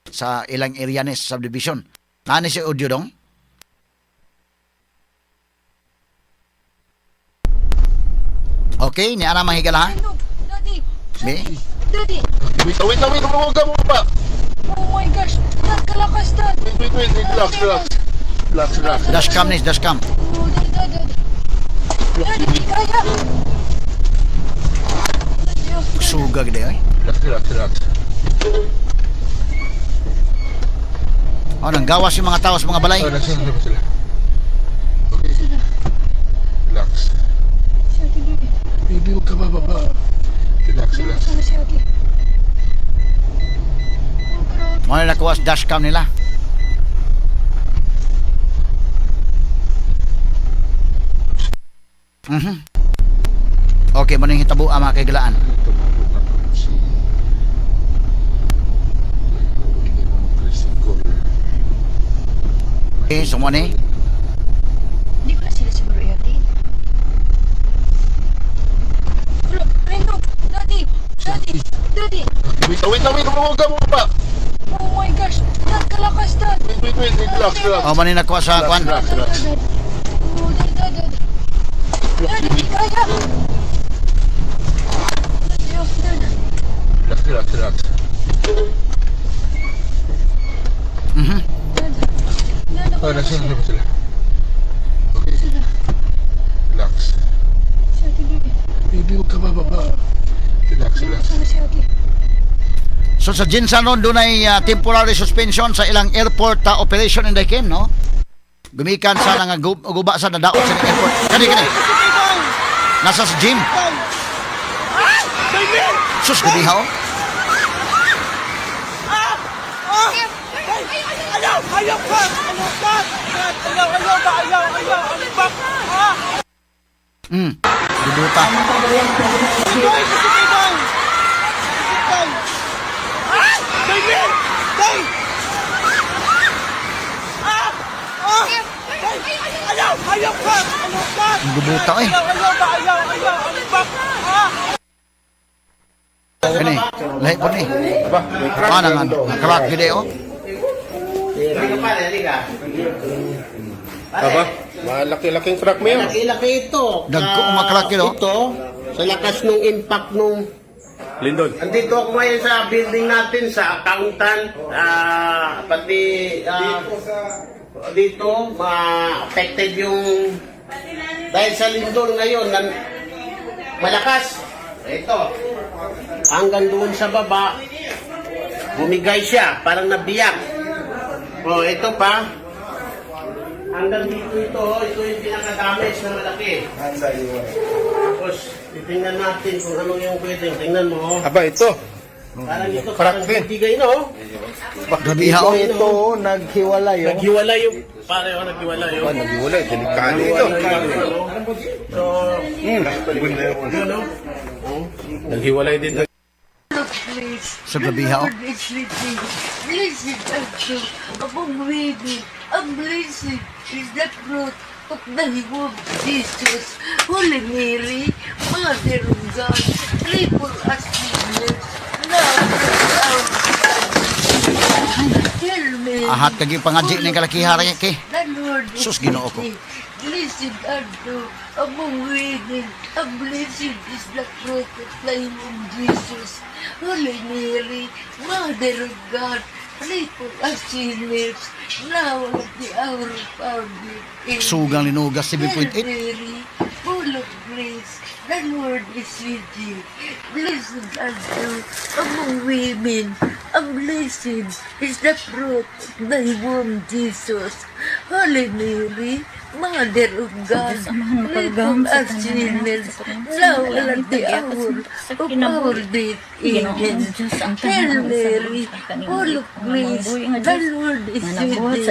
Sa ilang area ni sa subdivision. Naa ni si audio dong? Okay, ni ana, mahigala, ha? Daddy! Be? Daddy! Wait, wait, wait, wait, wait, wait, Oh my gosh! Dad, kalakas, Dad! Wait, wait, wait, relax, relax. Relax, relax. Dashcam ni, dashcam. Oh, Dad, Dad, Dad! Dad, hindi kaya! Diyos, Dad. Sugag di ay. Relax, relax, relax. Oh, nang gawas yung mga tao sa mga balay. Oh, nasa na ba sila? Okay. Relax. Si Ate Lily. Baby, huwag ka bababa. Relax, relax. Sana si Ate. Oh, grabe. Mo na nakuha sa dashcam nila. Okay, mo ning hitabo ang mga kaigalaan. Tumawag na po si... Hindi mo mag-tricycle. Okay, so mo ni. Hindi ko na sila siguro ihatid. Wala, Rendo! Daddy! Daddy! Daddy! Wait, wait, wait, huwag ka bababa. Oh my gosh! Dad, kalakas, Dad! Wait, wait, wait, relax, relax. Oh, mo ni nakuha sa kwan. Relax, relax. Dad, Dad. Oh, Dad, Dad, Dad. Dad, hindi kaya! Diyos, Dad. Relax, relax, relax. Dad. Dad, ako Oh, na nasa siya. na ba sila? Okay. Relax. Si Ate Lily. Baby, huwag ka bababa. Relax, relax. Sana si Ate. So sa GenSan ron dunay temporary suspension sa ilang airport operation in Daken, no? Gumikan sa nga guba sa nadaot sa airport. Kani kani. Nasa sa gym. Sus, gabi oh. Ayaw! Ayaw ka! Ayaw ka! Ayaw! Ayaw ba? Ayaw! Ayaw! Ayaw ba? Ah! Duduta. Doy! Kasi doy! Doy! Ah! Baby! Doy! Ah! Ah! Doy! Ayaw! Ayaw ka! Ayaw ka! Ang gubuta eh. Ayaw! Ayaw ba? Ayaw! Ayaw! Ayaw ba? Ah! Kani, lahi po ni. Ana nga, crack gid eh, oh. Aba, malaki-laking truck mo yun. Laki-laki ito. Dagko ang makalaki, no? Ito, sa lakas nung impact nung... Lindol. Andito ako ngayon sa building natin, sa accountant, pati dito, ma-affected yung... Dahil sa lindol ngayon, malakas. Ito. Hanggang doon sa baba, bumigay siya, parang nabiyak. Oh, ito pa. Hanggang dito ito, oh, ito yung pinaka-damage na malaki. Tapos, titingnan natin kung ano yung pwedeng. Tingnan mo, oh. Aba, ito. Parang ito, Crack parang din. bigay, no? Grabe ha, oh. Ito, naghiwalay, oh. Naghiwalay yung, pareho, naghiwalay, oh. Aba, naghiwalay. Delikado ito. So, yun, no? Naghiwalay din. Sa gabi ha, oh. Blessed are you among women, and blessed is the fruit of thy womb, Jesus. Holy Mary, Mother of God, pray for us sinners, now and at our Hail Mary, Ahat kagi pangadji ning kalakiha ra kay. the Lord is Sus, Ginoo ko. with thee. Blessed art thou among women, and blessed is the fruit of thy womb, Jesus. Holy Mary, Mother of God, pray for us sinners, now and at the hour of our death. Amen. Sugang linugas Hail 7.8. Mary, full of grace. The Lord is with thee. Blessed art thou among women, and blessed is the fruit of thy womb, Jesus. Holy Mary, Mother of God, pray for us sinners, now and at the hour of our death. Amen. Hail Mary, full of grace, the Lord is with thee.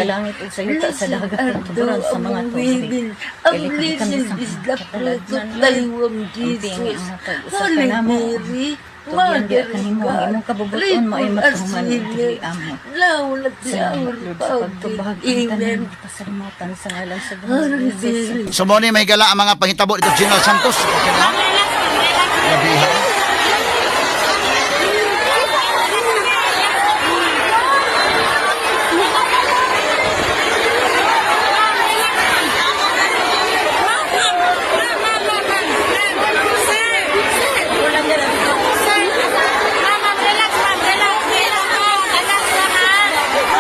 Blessed art thou among women, and blessed is the fruit of thy womb, Jesus. Holy Mary, Mother of God, pray for us sinners, now and at the hour of our death. Amen. Holy Mary. So mo ni, may gala ang mga panghitabo dito, General Santos. Okay na? Grabe, ha?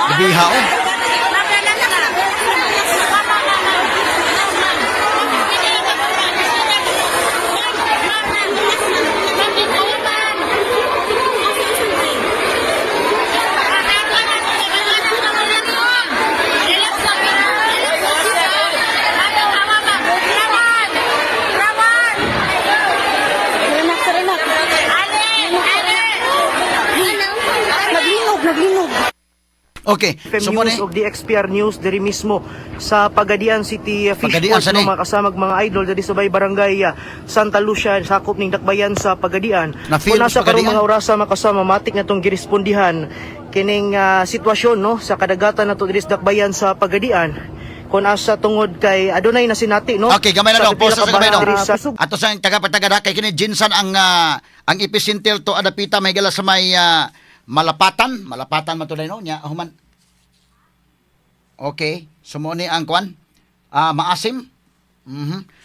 Grabe, ha, oh. Naglinog, naglinog. Okay. FM So mo ni News og DXPR News diri mismo sa Pagadian City Pagadian, Fishport sa no, ni? mga kasamag mga idol, diri sa bay barangay Santa Lucia, sakop ning Dakbayan sa Pagadian. Na-feel Kung nasa sa Pagadian? karong mga orasa, makasama, matik na tong girespondihan kining sitwasyon no sa kadagatan nato diri sa Dakbayan sa Pagadian kung asa tungod kay adunay nasinati no Okay, gamay na sa dong. pipila Posa ka sa gamay dong. barangay diri sa Ato sa taga-patagada kay kini Jinsan ang epicenter to adapita may gala sa may Malapatan, Malapatan man to no nya human. Okay, so mo ni ang kwan. Maasim.